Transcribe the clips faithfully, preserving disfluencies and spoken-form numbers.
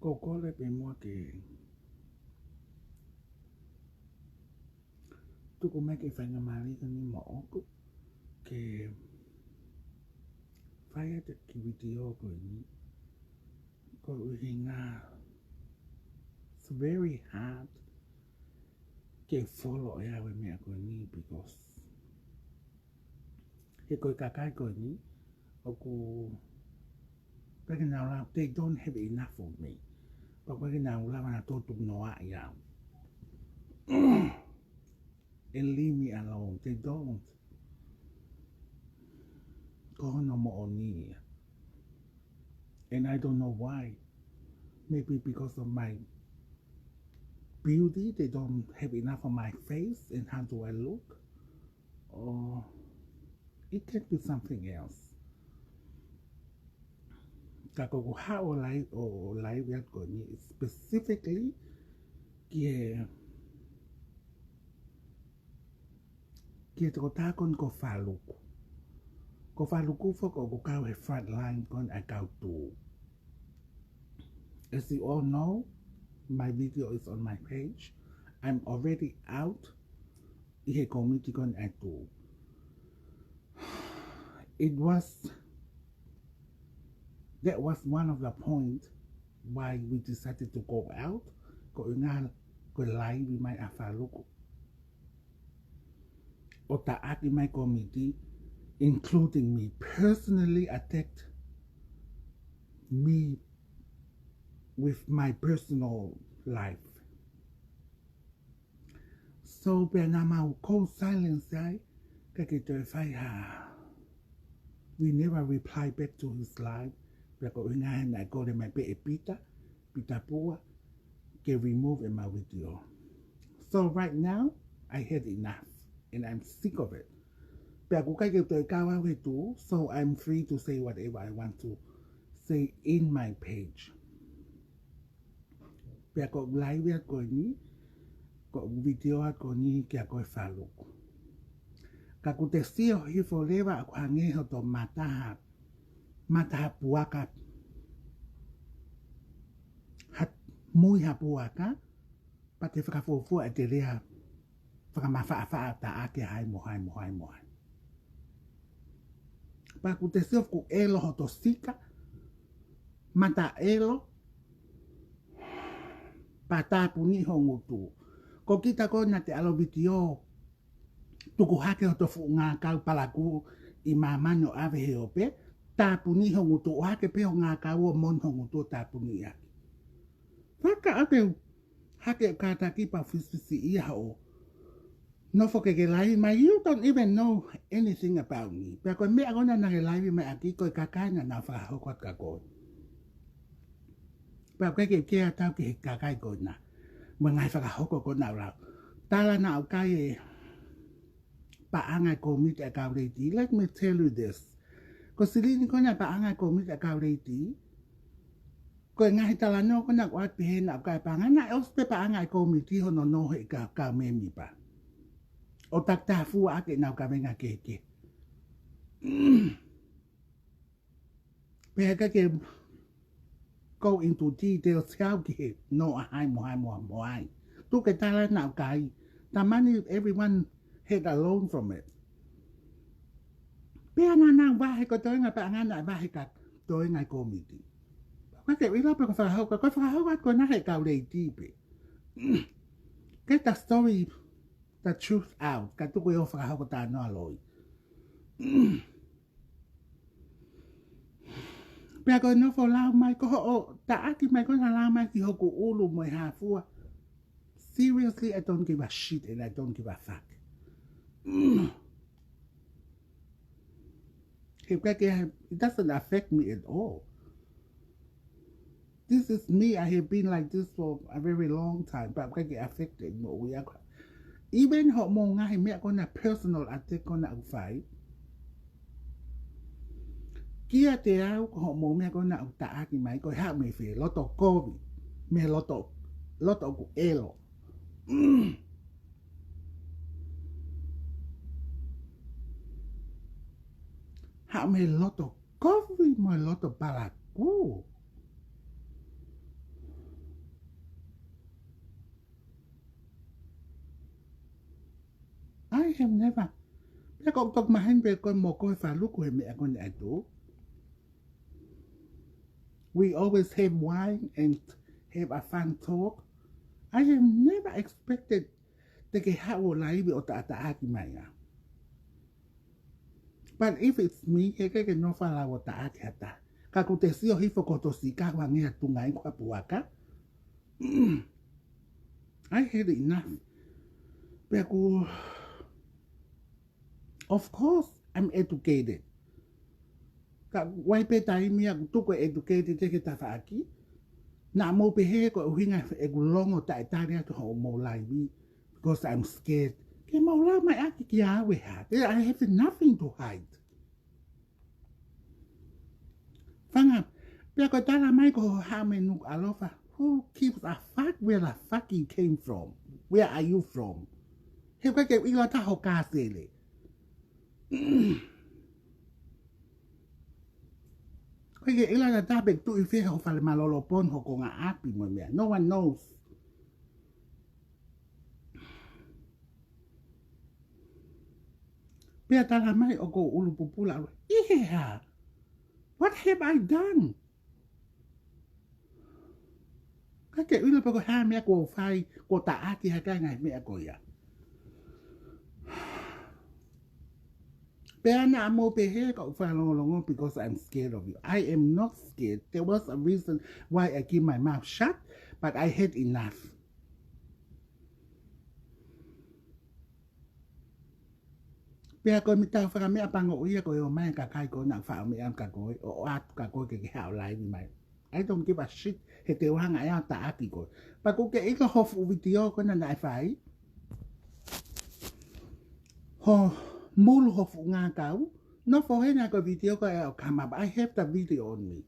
Ko e kole pē muʻa ke tuku mai ke faingamālie ko eni moʻoku ke fai atu e kiʻi vitiō ko eni, koeʻuhi he it's very hard ke follow ʻe au e meʻa ko eni because he ko e kakai ko eni ʻoku pehē ke nau lava, they don't have enough of me. Pea ʻoku pehē ke nau lava nautolu ʻo tukunoaʻi au and leave me alone. They don't. Ko hono moʻoni ia. And I don't know why. Maybe because of my beauty, they don't have enough of my face and how do I look. Or it can be something else. Ka ko ʻeku haʻu ʻo live, ʻo live atu ko eni specifically ki he, ki he tokotaha ko eni ko Faluku. Ko Faluku foki ʻoku kau he front line ko eni ʻa e kau tū. As you all know, my video is on my page. I'm already out ʻi he kōmiti ko eni ʻa e tū. It was, that was one of the point why we decided to go out. Ko e ʻuhinga ko e laivi mai ʻa Faluku ʻo taʻaki mai e kōmiti, including me, personally attacked me with my personal life. So pea naʻa mau kou silence ai, ʻikai ke toe fai ha. We never reply back to his live. Pea ko e ʻuhinga he naʻe kole mai pē ʻe Pita, Pita Pua, ke remove ʻemau vitiō. So right now, I had enough, and I'm sick of it. Pea ʻoku ʻikai ke toe kau au he tū, so I'm free to say whatever I want to say in my page. Pea ko e laivi atu ko eni, ko e vitiō atu ko eni kia koe Faluku. Ka ʻoku te sio hifo leva ʻoku hangē hoto mata ha, mata ha puaka, ha mui ha puaka, pea te fakafuofua ʻete lea fakamafaʻafaʻa taʻaki ʻa hai mo hai mo hai mo hai. Pea ʻoku te sio ʻoku ʻelo hoto sika, mata ʻelo, pea tāpuni ho ngutu. Ko kita ko ena te ʻalu vitiō, tuku hake hoto fuʻu ngākau palakū ʻi māmani ʻo ʻave he ope, tāpuni ho ngutu, ʻohake pē ho ngākau ʻo monu ho ngutu ʻo tāpuni ʻaki. Faka ake hake ʻo kātaki pea fisifisiʻia hoʻo nofo ke ke laivi mai, you don't even know anything about me. Pea ko e meʻa ko ena naʻa ke laivi mai ʻaki ko e kakai naʻa nau fakahoko atu kia koe. Pea ʻoku ʻikai ke ke ʻatau ki he kakai ko ena mo e ngaahi fakahoko ko ena ʻoku lau. Tala naʻa ʻoku ʻi ai e paʻanga e kōmiti ʻa e kau leiti. Let me tell you this. Ko e silini ko ena paʻanga e kōmiti ʻa e kau leiti, ko e ngaahi talanoa ko ena ʻoku ʻoatu pē he naʻa ʻoku ʻi ai e paʻanga, naʻe ʻosi pē paʻanga e kōmiti hono noho ʻi he kau, kau mēmipa ʻo takitaha fua ʻaki ʻenau kavenga kehekehe. Pea ʻikai ke go into details he ʻoku ʻikai ke noa ʻa hai mo hai mo hai mo hai. Tuku ke tala naʻa ʻoku ʻi ai. Tamani everyone had a loan from it. Pea naʻa nau vahe ko e toenga paʻanga naʻe vahe kia toenga e kōmiti. Ko e ke ʻilo pē ko e fakahoko, ko e fakahoko atu ko ena he kau leiti pē. Get the story, the truth out. Ka tuku e ō fakahoko talanoa loi. Pea ko e nofo lau mai, ko hoʻo taʻaki mai ko ena lau mai ki hoku ʻulu mo e hā fua. Seriously, I don't give a shit and I don't give a fuck. He ʻikai ke, it doesn't affect me at all. This is me, I have been like this for a very long time, but ʻikai ke affected mo ui aku. Even hoʻomou ngaahi meʻa ko ena personal attack ko ena ʻoku fai kiate au, ko hoʻomou meʻa ko ena ʻoku taʻaki mai, ko e haʻu mei fē? Loto kovi, mei loto, loto ʻoku ʻelo. Haʻu mei loto kovi mo e loto palakū. Never. Pea ko e toki maheni pē ko e mo ko e faluku he meʻa ko eni ʻa e tuʻu. We always have wine and have a fun talk. I have never expected te ke haʻu ʻo laivi ʻo taʻataʻaki mai ā. But if it's me, he ʻikai ke nofo ʻa lau ʻo taʻaki ha taha. Ka ʻoku te sio hifo ko e tosi ka wangia tunga i kua puaka. I had enough. Pea ʻoku, of course, I'm educated. Ka ʻoku ʻi ai pē taimi ʻoku tuku e educated he tafaʻaki. Naʻa mou pehē ko e ʻuhinga ʻeku longo taʻetali atu hoʻomou laivi, because I'm scared. Ke mou lau mai ʻaki kia au e hā. I have nothing to hide. Fanga, pea ko e tala mai ko Haʻa Nukuʻalofa. Who gives a fuck where the fuck you came from? Where are you from? He ʻikai ke u ʻilo ʻe ha taha ho kāsele. ʻIkai ke ʻilo ʻe ha taha pe ʻoku tuʻu ʻi fē ho fale mālōlō pe ko e konga ʻapi mo e meʻa. No one knows. Pea tala mai ʻoku ou ʻulu pupula ʻalu. ʻI he hā? What have I done? ʻIkai ke u ʻilo pe ko e hā e meʻa kuo u fai, kuo taʻaki ha kai ngaahi meʻa ko ia. Pea naʻa mou pehē ʻoku ou fakalongolongo because I'm scared of you. I am not scared. There was a reason why I keep my mouth shut, but I had enough. Pea ko e meʻa tau fakameʻapango ia ko e ō mai e kakai ko ena faʻa meʻa kia koe, ʻo ʻoatu kia koe ke ke haʻu ʻo laivi mai. I don't give a shit, he te u hanga ʻe au ʻo taʻaki koe. Pea ʻoku ke ʻilo ho fuʻu vitiō ko ena naʻe fai. Ho mulu ho fuʻu ngākau. Nofo hena ko e vitiō ko ē ʻoku come up. I have the video on me.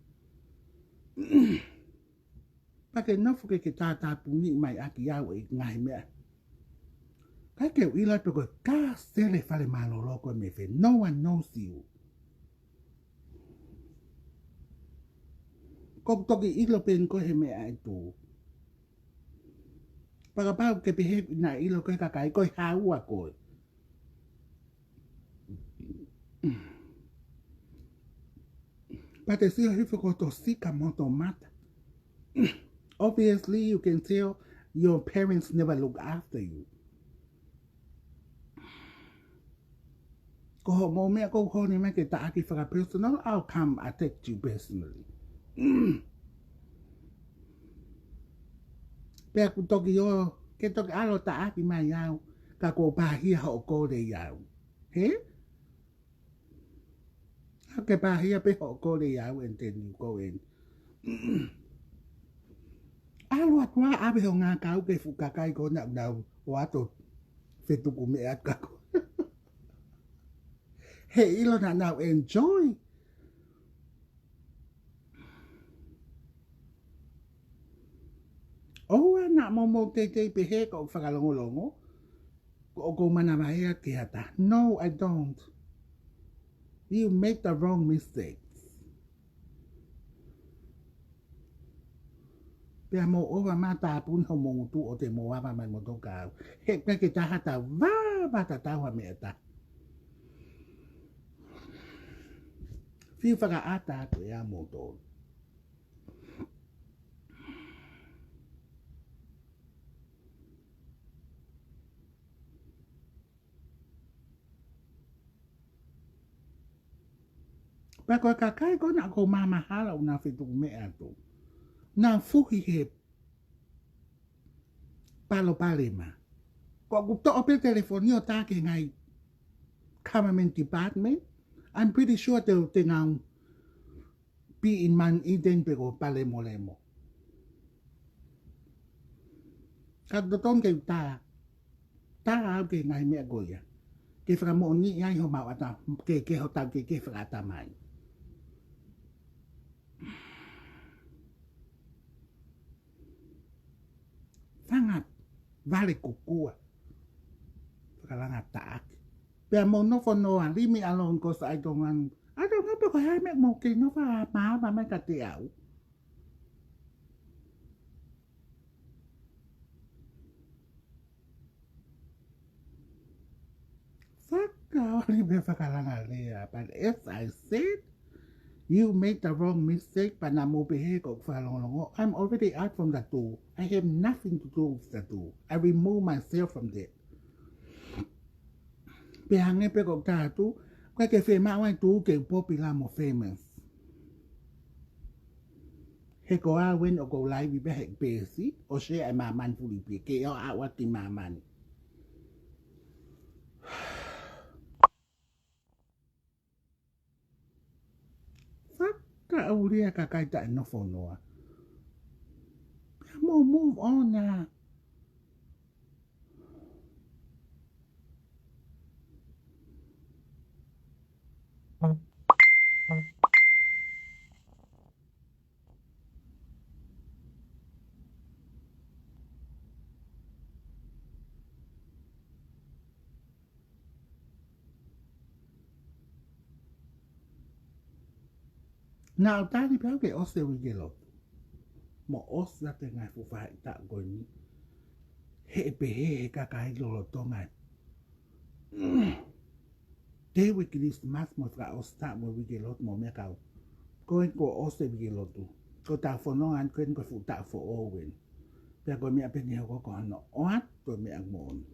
Pea ke nofo ke ke tātāpuni mai ʻaki au e ngaahi meʻa. ʻIkai ke u ʻilo pe ko e kāsele fale mālōlō ko e meʻa fē. No one knows you. ʻOku ou toki ʻilo pē eni ko e hā e meʻa ʻe tuʻu. Pea kapau ke pehē naʻe ʻilo ko e kakai ko e haua koe. Pea te sio hifo ko e tosi ka mo e toʻomata. Obviously, you can tell your parents never look after you. Ko hoʻomou meʻa ʻoku honi mai ke taʻaki fakapersonal, I'll come attack you personally. Pea ʻoku toki ō, ke toki ʻalu ʻo taʻaki mai au, ka kuo pāhia hoʻo kole ʻia au. He? Ke pāhia pē hoʻo kole ʻia au and then you go in. ʻAlu atu ā ʻave ho ngākau ki he fuʻu kakai ko ena ʻoku nau ō atu ʻo fetuku meʻa atu kia koe. He ʻilo naʻa nau enjoy. ʻOua naʻa mou teitei pehē ʻoku ou fakalongolongo, ʻoku ou manavahē ki ha taha. No, I don't. You make the wrong mistakes. Pea mou ʻoua ʻo tāpuni homou ngutu ʻo te mou ava mai mo toka au. He ʻikai ke taha tau vava tatau ha meʻa taha. Fiu fakaʻata atu ʻe au moutolu. Pea ko e kakai ko ena ʻoku ou mamahala ʻoku nau fetuku meʻa atu. Nau fuhi he palopalema. Ko ʻeku toʻo pē telefoni ʻo tā ki he ngaahi government department. I'm pretty sure te, te nau be in Mount Eden pe ko Palemolemo. Ka totonu ke u tā, tā au ki he ngaahi meʻa ko ia. Ke fakamoʻoniʻi ai homau ʻata, ke, ke hotau ke, ke fakaʻatamai. Fanga vale kukua. Fakalanga taʻaki. Pea mou nofo noa, leave me alone, 'cause I don't want, I don't know pe ko e hā e meʻa mou kei nofo ʻo maama mai kiate au. Ka ʻoku ʻi ai pē fakalanga lea, but as I said, you made the wrong mistake, pea naʻa mou pehē ko e fakalongolongo. I'm already out from the two. I have nothing to do with the two. I remove myself from that. Pea hangē pē ko e tala atu, ko e ke fema wai tu ke popular mo famous. He ko au eni ʻoku ou live pē he peesi, ʻo share ʻa e māmani fulipē, ke ʻoua ʻe ʻoatu ki māmani. Fakaʻulia kakai taʻe nofo noa. Pea mou move on ā. Naʻa ku tali pē au ke ʻosi e uike lotu. Mo ʻosi ʻa e ngaahi fuʻu faʻahitaʻu ko eni. He ʻe pehē he kakai lolotonga. Te uike Kilisimasi mo fakaʻosi taʻu mo uike lotu mo meʻa kau. Ko e ko ʻosi e uike lotu. Ko e taʻu fononga eni ko eni ko e fuʻu taʻu foʻou eni. Pea ko e meʻa pē ʻe hoko ko hono ʻoatu e meʻa moʻoni.